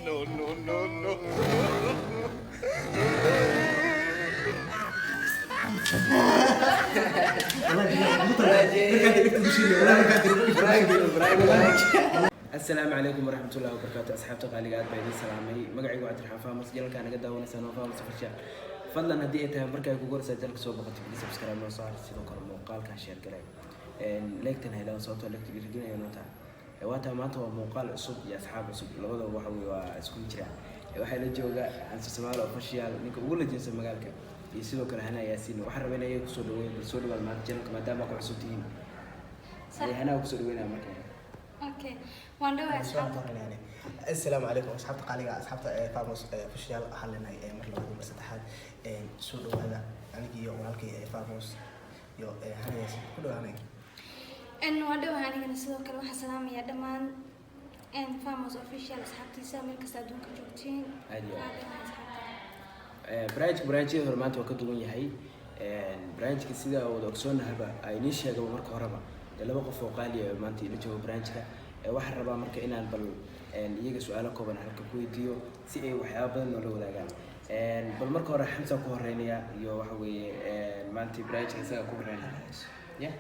No, no, no, no. Asalaamu calaykum waraxmatullahi wabarakaatu. Asxaabta qaaliga, aad baa idiin salaamay. Magacaygu Cabdiraxmaan Famos, channelkaa naga daawanaysaa Famos Official. Fadlan, haddii ay tahay markaa kugu horeysaa channelka soo boqotay, please subscribe noo saar. Sidoo kale muuqaalka share garay, like-tan haylaan, sababtoo like-ta dhiirigelinaya noo tahay. Waa tahay, maanta waa muuqaal cusub iyo asxaab cusub labadaba. Waxa weye waa isku jira. Waxaa la jooga Xamse Soomaali Official, ninka ugu lajinsan magaalka, iyo sidoo kale Hana Yaasiin. Waxaan rabaa in ayaga kusoo dhaweyn. Bal soo dhawaad maanta channelka maadaama ku cusub tihiin. Hanaa kusoo dhaweynaya marka. Okay, waan dhawahay, asxaabta. Assalaamu calaykum, asxaabta qaaliga, asxaabta Famos Official. Waxaan leenahay mar labaad, mar saddexaad, soo dhawaada. Anigi iyo walaalkay Famos iyo Hana Yaasiin ku dhawaanay. Waan dhawahay anigana. Sidoo kale waxaan salaamayaa dhammaan Famos Official asxaabtiisa meel kasta adduunka joogtiin. Aad iyo aad. Waan dhawahay, asxaabta. Barnaamijka barnaamijyada hore maanta waa ka duwan yahay. Barnaamijka sida wada ogsoonnahaba ay nii sheegaba marka horeba, dee laba qof oo qaali ah maanta ila joogo barnaamijka. Waxaan rabaa marka inaan bal iyaga su-aalo kooban halka ku weydiiyo si ay waxyaaba badan noola wadaagaan. Bal marka hore Xamsa ku horeynaya iyo waxa weeye maanta barnaamijka isaga ku horeynaya ya.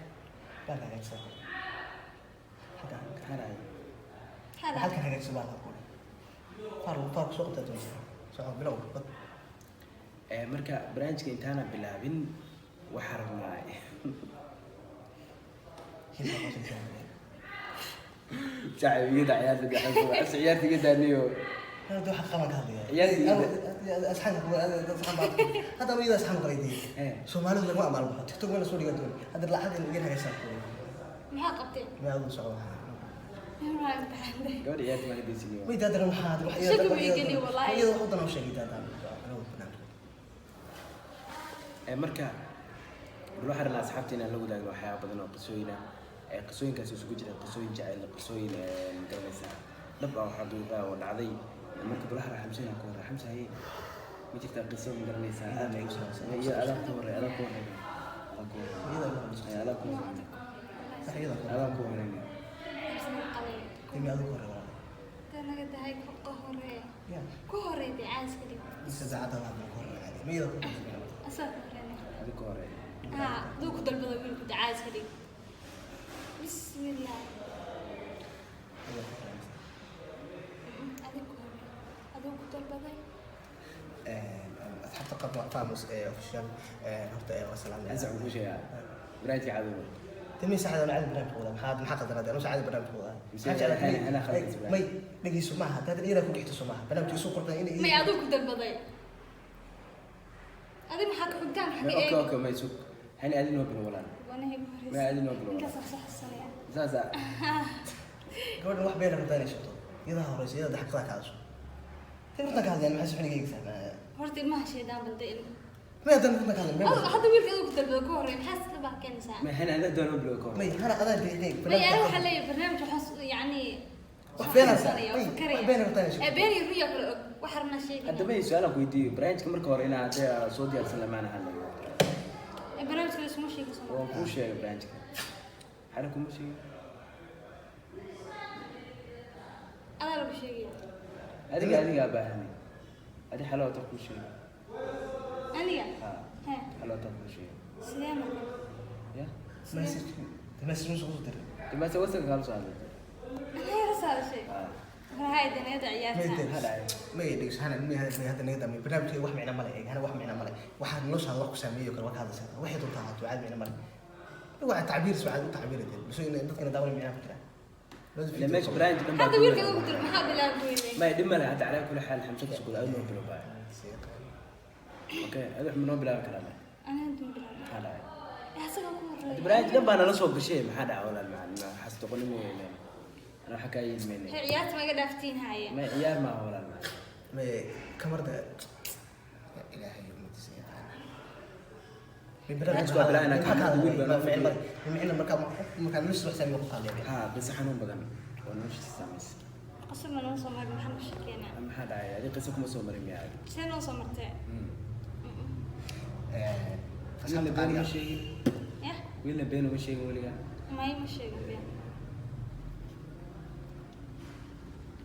Baan hagaagsan halkan. Maxaa dhacay? Hada. Halkan hagaagsan baa ku faar faar soo qabtaa doonta soo bilow bad. Marka barnaamijka intaana bilaabin waxaan rabnaa Hilka qosolka. Saaxiib, iyada ciyaarta gacan, ciyaarta iga daaniyo. Hada waxa qaban ka hadlaya. Ciyaarta. Asxaan asxaan baa hadda iyada asxaan qalayday. Soomaalidu lagama amaal baxo, TikTok mana soo dhigan doon hadda lacag in yar hagaagsan ku. Maxaa qabtay? Ma aad u soco. Maxaa imtixaanday? Gabadha ciyaarta maa ka daysiniyo. Way daadana waxaa wax Shaki buu ii geliye, wallaahi. Iyada wax u dan u sheegay daadana anigu barnaamijka. Marka bal waxaan rabnaa asxaabta inaan la wadaagno waxyaaba badan oo qisooyin ah. Qisooyinkaas isugu jira qisooyin jacayl, qisooyin magaranaysaa dhab ah oo xaqiiqa ah oo dhacday. Marka bal waxaan rabaa Xamse inaan ku horey. Xamse, haye, ma jirtaa qiso magaranaysaa? Iyada igu saabsan. Iyo adaa ku horey, adaa ku horey, adaa ku horey. Iyada igu horeysa. Adaa ku horey. Sax, iyada ku adaa ku horey. Timi adigu hore walaal. Naga tahay ku horeeya. Ya. Ku horeey dee, caaska dhig. Mise saacadda waa ku hore caadi ma iyada ku horey. Asaa ku horeynaya. Adi ku horey. Haa, duu ku dalbado wiilku dee, caaska dhig. Bismillah. Iyada ku horey. Adig ku horeey, aduu ku dalbaday. Asxaabta qabna Famos Official, horta waa salaam. Ansax ku sheegaa barnaamijka cadow. Timi saxda, ana caadi barnaamijka wada. Maxaa qaldanaad? Anuu caadi barnaamijka wada. Mise ana khaldan? May, dhegeyso, maaha hadaad iyada ku dhigto soo maaha barnaamijka isu qortay in May, aduu ku dalbaday. Adi maxaa ka xogtaan xagga Okay. eeg? Okay, may sug. Hani, adi noo bilo walaal. Wanahay ku horeysa. May, adi noo bilo. Ninkaas aan soo xasuusanaya. Saasa. Gabadhan wax beena rabtaa inay sheegto. Iyadaa horeysa, iyada xaqada ka hadasho. Tay runta ka hadlayaan, maxay suxuniga eegaysaa? Horta ilmaha shaydaan balde ilmo. May, haddana runta ka hadlayn. Adigu hadda wiilka aduu ku dalbado ku horeey, maxaa isla baa keenaysaa? May, hani, ada doona bilo ka may horey. Hana adaa deeqeeg. May, ani waxaa leeyahay barnaamij waxaan yacni Wax beenaysaa. xasuusanaya, May, fakaraya. wax been rabtaa inay sheegto. Ee, been iyo ruya kale og wax rabnaa sheegina. Hadda may, su-aal aan ku weydiiyo barnaamijka marka hore inaa hadee soo diyaarsan lamaana hadlayo. Ee, barnaamijka la isuma sheegi soo. Waan kuu sheegay barnaamijka, xana kuma sheegin. Adaa lagu sheegaya. Adiga adigaa baahanay, adi xaloota kuu sheegay. Aniga? Ha. He. Xaloota kuu sheegay. Sidee marka? Ya. Message message musu kusoo diray. Dimaase wasanka kala soo hadlay. Anaa yara saadashay. Ha. Maxay danayada may ciyaarta? Maxaa dhacay? May, dhegeyso hana, may may hadda naga damay barnaamijka. Wax micno male eeg hana, wax micno male. Waxaad noloshaada wax ku saameeyo kale waa ka hadlaysaa. Waxay doontaa ahaato, caadi micno male. Waa tacbiir, waxaad u tacbiiratay bas in dadkana daawana micnaha ku jira. Ila meesha barnaamij dhan baa Hadda wiilka ugu dir, maxaa bilaab weynay? may, dhib male hadda. Calaa kulli xaal, Xamse ku sugud, adi noo bilo baa. Okay, adi wax ma noo bilaabi karaa? Anaa inta bilaab. Maxaa dhacay? Asaga ku hadda horeeya. Barnaamij dhan baa nala soo gashay. Maxaa dhacay walaal? Macaan ma xasdoqonimo weynaan ana waxaa kaa yeelmayna. Hay, ciyaarta ma iga dhaaftiin haye? May, ciyaar maaha walaal macaan. May, kamarda ilaahay ummadiisa yaqaana. Barnaamijku waa bilaa inaa kamarada wiil baa noo fadhiya. Micna markaa nolosha wax saameeyo ku hadlaya. Haa, qiso xanuun badan oo noloshiisa saamaysa. Qasab ma noo soo marin, maxaan ku sheekeynaa? Maxaa dhacay? Adi qiso kuma soo marin miyaa adi? Sidee noo soo martay? Wiilna been uma sheegin. Yah. Wiilna been uma sheegin weligaa. May, ma sheegin been.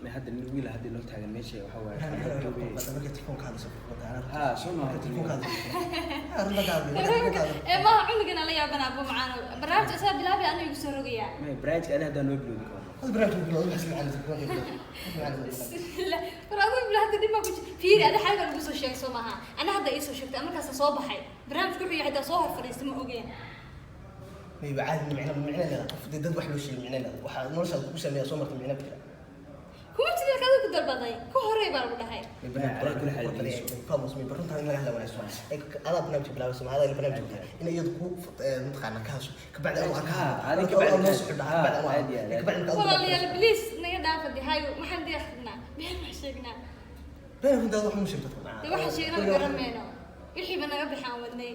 Ma hadda nin wiil hadda noo taagan meesha waxa waaye Markay telefoonka hadlayso. Ha, soo ma Markay telefoonka hadlayso. Ha, runta ka hadlay, markay telefoonka hadlayso. Ee maaha cunugana la yaabana abu macaano barnaamij asaa bilaabay anigu igu soo rogayaa. May barnaamijka ani haddaa noo bilowdi karo. Hada barnaamijka bilowday, wax ismacaan telefoonka bilowday. Wax ismacaan telefoonka. Bismillah. War adigu bila hadda dhib baa ku jira. Fiiri, ada xaliga lagu soo sheegay soo maaha. Ana hadda ii soo sheegtay markaas soo baxay. Barnaamijku wuxuu yahay hadda soo hor fadhiistay ma ogeen. Mayba caadi micno leedahay. Qof dee dad wax loo sheegay micno leedahay. Waxaa noloshaada kugu saameeya soo martay micno bixira. Kuma jirin adigu ku dalbaday. Ku horey baa lagu dhahay. May barnaamij Ala kulli xaal qurux badan dhegeyso. yahay. Famos, may runta in laga hadla wanaagsan. Ee, adaa barnaamijka bilaabay soo maaha, adaa barnaamijka bilaabay. In iyadu ku mataqaanaa ka hadasho. Kabacdi adigu aad ka Ha, hadlo. adiga Marka kabacdi adigu noo ka soo xidho, hadlo. kabacdi adigu Ha, aad aad iyo aad. kabacdi marka adigu Walaalayaal please naga dhaafa dihayo maxaan diyaarnaa. Been ma sheegnaa. Been runta wax ma sheegto dadka. Dee waxa sheegnaa ma garanayno. Wixii ba naga bixaan wadnay.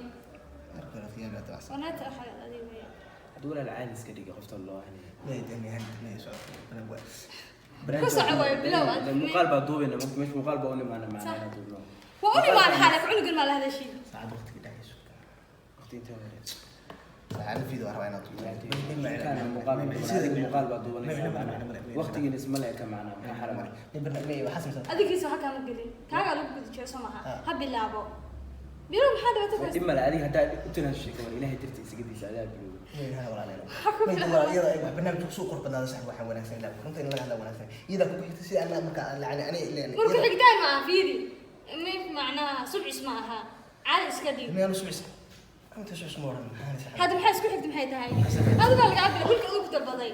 Marka hore khiyaar baad wacsan. Wanaata waxa adigu weeye. Hadduu walaal caadi iska dhigay qofta loo hanaya. May dee, may han- may socdo. Barnaamij waa- Ku soco waayo, bilow aad. Muuqaal baa duubayna marka meesha muuqaal baa u nimaana macnaa Sax. inaan duubno. Waa u nimaan xaalak cunugan maa la hadashay. Saacad waqtiga dhacayso. Waqti intee hore? Saacad video waan rabaa inaad duubto. Ninkaan muuqaal adiga muuqaal baa duubanaysaa macnaa. Waqtigiina isma la eka macnaa maxaa xaram ah. Adigiisa waxa kaama gelin. Kaagaa lagu guda jiro soo maaha. Ah. Ha bilaabo. Bilow maxaa dhibaato ku Dhib haysta? male adiga haddaa u tanaashay kawan Ilaahay dartiisa isaga diisa adaa bilowday. Marka xigitaan ma aha fiiri. Ma macnaha subcis ma aha. Caadi iska dhig. Hadda maxaa isku xigta maxay tahay? Adigu baa lagaa bilay wiilka adigu ku dalbaday.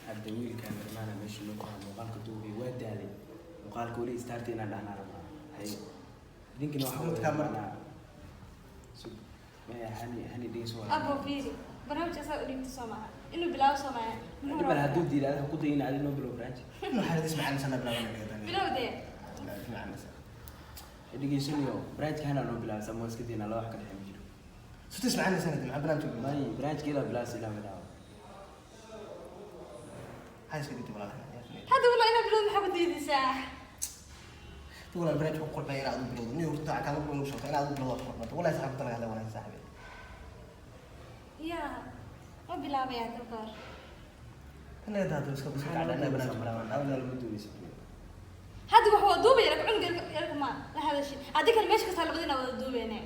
Hadda wiilka cameraman meesha loo qoraa muuqaalka duubay waa daalay. Muuqaalka weli start inaan dhahnaa rabnaa. Hay. Idinkina waxa Mid weeye camera. macnaa. Maya hani hani dhegeyso walaal. Abo fiiri. Barnaamij asaa u dhiibta soo maaha. Inuu bilaabo soo maaha. Muxuu Dhib male rabaa? hadduu diido adiga ku dayin adiga noo bilow barnaamij. Bilow dee. Dhegeysanayo barnaamijka hana noo bilaabay sama iska daynaa laba wax ka dhexeyn ma jiro. May barnaamijka ilaa bilaabay ilaa bilaabo. Hadda walaa inaa bilowda maxaa ku diidaysaa? Yaa. Ma bilaabaya hadda ka hor. Adiga lama duubeysid. Hadda wax waa duubaya laakiin cunuga yarka ma la hadashay. Hadda kale meesha kastaa labadina wada duubeyne.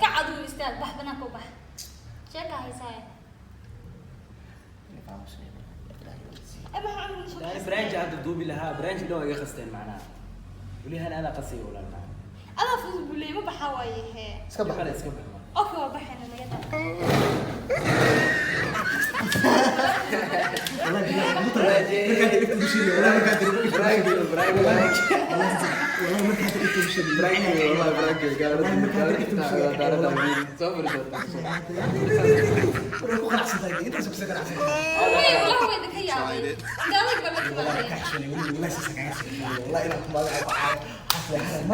Kac adigu istaag bax banaanka u bax. Sheeka haysaaye. Ee maxaa cunuga soo Yani barnaamij hadda duubi lahaa barnaamij dhan waa iga qasteen macnaha. Weli hana adaa qasaya walaal macnaha. Adaa fudud buu leeyahay ma baxaa waaye hee. Iska bax. Dhib male iska bax. Okay waa baxayna naga daa. Way walahi way idinka yaabay. Inta adag baa la timaadeen.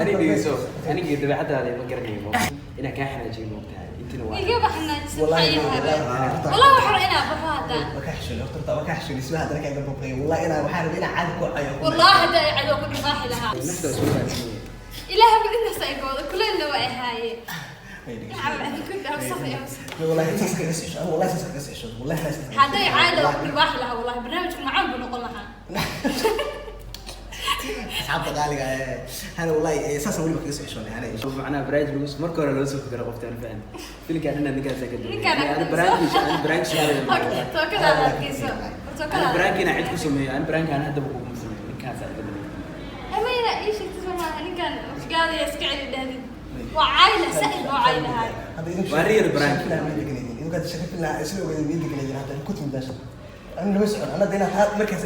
Ani dhegeyso, aniga dabeecadaada ma garanayo moogta. Inaan kaa xanaajiyo moogtahay. Intina waa. Iga baxnaajisan maxaa ii haray? Walahi waxaan rabaa inaan baxo hadda. Wallaahi hadda ay cadow ku dhibaaxi lahaa. Nafta soo raadsanaya. Ilaahay buu intaas ay goodo kuleelna waa ay haayeen. Nacam idinku dhaafsan iyo hadday caado ku dhibaaxi lahaa wallaahi barnaamijku macaan buu noqon lahaa. Asxaabta qaaliga eh, hana wallahi saasaan weliba kaga soo xishoonay hana. Macnaha barnaamij lagu marka hore loo soo fikiro qofta aan fahmin. Filimkaan dhan ninkaas ka duway. Ninkaan Ani barnaamij ani barnaamij shaqada. Okay, tookadaada adkayso. Ani Tookadaada. barnaamijkina cid ku sameeyo, ani barnaamijkaan haddaba kuguma sameeyo. Ninkaas iga dambeeya. Amayna ii sheegtay soo maaha ninkan gaadaya iska celi dhahdid. Waa caayla sa'il baa caaylahay. Hadda idinku Waa real brand. shaka filaha ma deganaynin. Idinku hadda shaka filaha isla ogeydin ma deganaynin. Hadda ku timid meesha. Anigu lama socon. Anna hadda inaad markaas